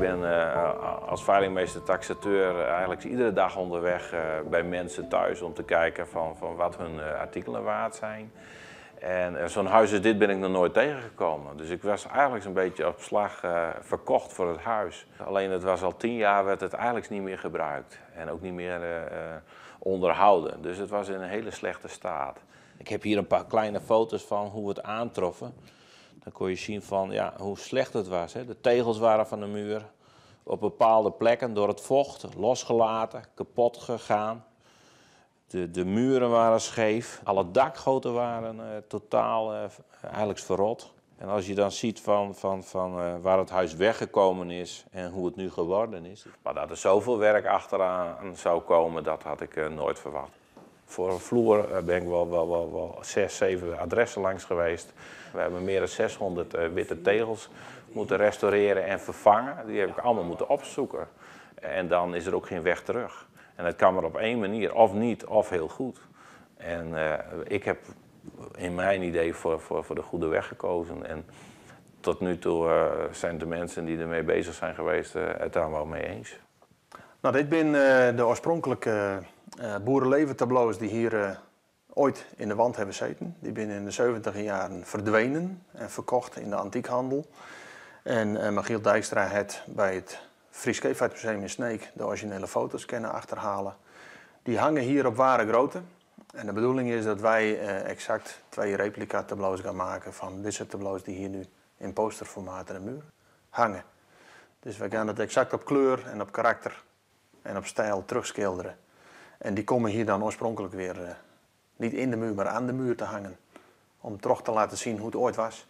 Ben als veilingmeester taxateur eigenlijk iedere dag onderweg bij mensen thuis om te kijken van wat hun artikelen waard zijn. En zo'n huis als dit ben ik nog nooit tegengekomen. Dus ik was eigenlijk zo'n beetje op slag verkocht voor het huis. Alleen het was al 10 jaar werd het eigenlijk niet meer gebruikt en ook niet meer onderhouden. Dus het was in een hele slechte staat. Ik heb hier een paar kleine foto's van hoe we het aantroffen. Dan kon je zien hoe slecht het was. Hè. De tegels waren van de muur op bepaalde plekken door het vocht losgelaten, kapot gegaan. De muren waren scheef, alle dakgoten waren totaal eigenlijk verrot. En als je dan ziet van waar het huis weggekomen is en hoe het nu geworden is. Maar dat er zoveel werk achteraan zou komen, dat had ik nooit verwacht. Voor een vloer ben ik wel 6, 7 adressen langs geweest. We hebben meer dan 600 witte tegels moeten restaureren en vervangen. Die heb ik allemaal moeten opzoeken. En dan is er ook geen weg terug. En dat kan maar op één manier, of niet, of heel goed. En ik heb in mijn idee voor de goede weg gekozen. En tot nu toe zijn de mensen die ermee bezig zijn geweest het daar wel mee eens. Dit zijn de oorspronkelijke boerenleventableaus die hier ooit in de wand hebben gezeten. Die zijn in de 70 jaren verdwenen en verkocht in de antiekhandel. En Michiel Dijkstra het bij het Fries Scheepvaartmuseum in Sneek de originele foto's kunnen achterhalen. Die hangen hier op ware grootte. En de bedoeling is dat wij exact 2 replica tableaus gaan maken van deze tableaus die hier nu in posterformaat aan de muur hangen. Dus wij gaan het exact op kleur en op karakter en op stijl terugschilderen. En die komen hier dan oorspronkelijk weer niet in de muur, maar aan de muur te hangen. Om toch te laten zien hoe het ooit was.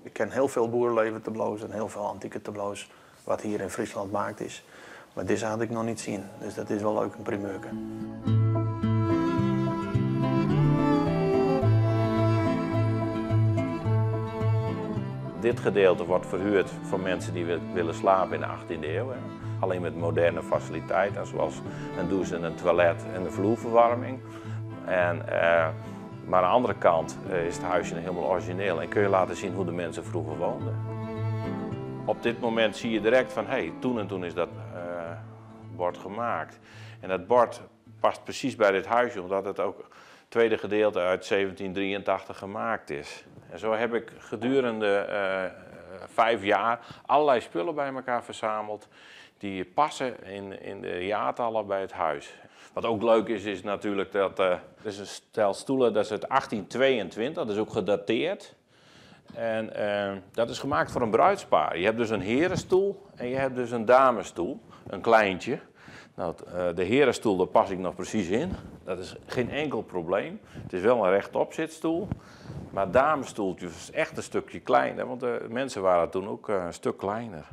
Ik ken heel veel boerenleven tableaus en heel veel antieke tableaus wat hier in Friesland gemaakt is. Maar deze had ik nog niet zien, dus dat is wel leuk, een primeurke. Dit gedeelte wordt verhuurd voor mensen die willen slapen in de 18e eeuw. Hè. Alleen met moderne faciliteiten, zoals een douche en een toilet en een vloerverwarming. Maar aan de andere kant is het huisje helemaal origineel en kun je laten zien hoe de mensen vroeger woonden. Op dit moment zie je direct van, hé, hey, toen en toen is dat bord gemaakt. En dat bord past precies bij dit huisje, omdat het ook het tweede gedeelte uit 1783 gemaakt is. En zo heb ik gedurende 5 jaar allerlei spullen bij elkaar verzameld die passen in de jaartallen bij het huis. Wat ook leuk is, is natuurlijk dat er is een stel stoelen, dat is uit 1822, dat is ook gedateerd. En dat is gemaakt voor een bruidspaar. Je hebt dus een herenstoel en je hebt dus een damesstoel, een kleintje. De herenstoel, daar pas ik nog precies in. Dat is geen enkel probleem. Het is wel een rechtop zitstoel. Maar het damesstoeltje is echt een stukje kleiner, want de mensen waren toen ook een stuk kleiner.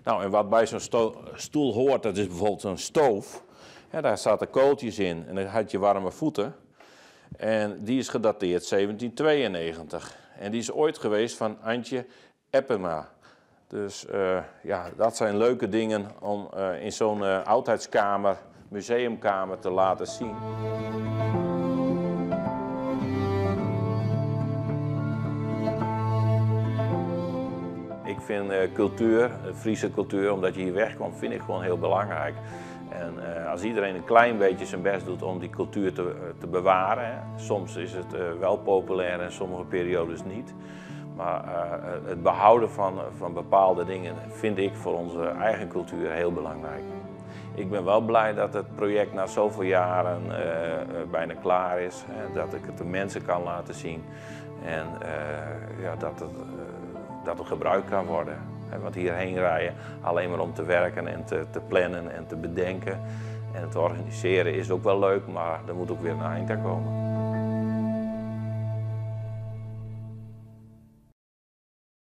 En wat bij zo'n stoel hoort, dat is bijvoorbeeld zo'n stoof. Daar zaten kooltjes in en dan had je warme voeten. En die is gedateerd 1792. En die is ooit geweest van Antje Eppema. Dus dat zijn leuke dingen om in zo'n oudheidskamer, museumkamer te laten zien. Ik vind cultuur, de Friese cultuur, omdat je hier wegkomt, vind ik gewoon heel belangrijk. En als iedereen een klein beetje zijn best doet om die cultuur te bewaren, hè. Soms is het wel populair en sommige periodes niet. Maar het behouden van bepaalde dingen vind ik voor onze eigen cultuur heel belangrijk. Ik ben wel blij dat het project na zoveel jaren bijna klaar is. Hè, dat ik het de mensen kan laten zien en dat het gebruikt kan worden. Hè, want hierheen rijden alleen maar om te werken en te plannen en te bedenken en te organiseren is ook wel leuk, maar er moet ook weer een eind aan komen.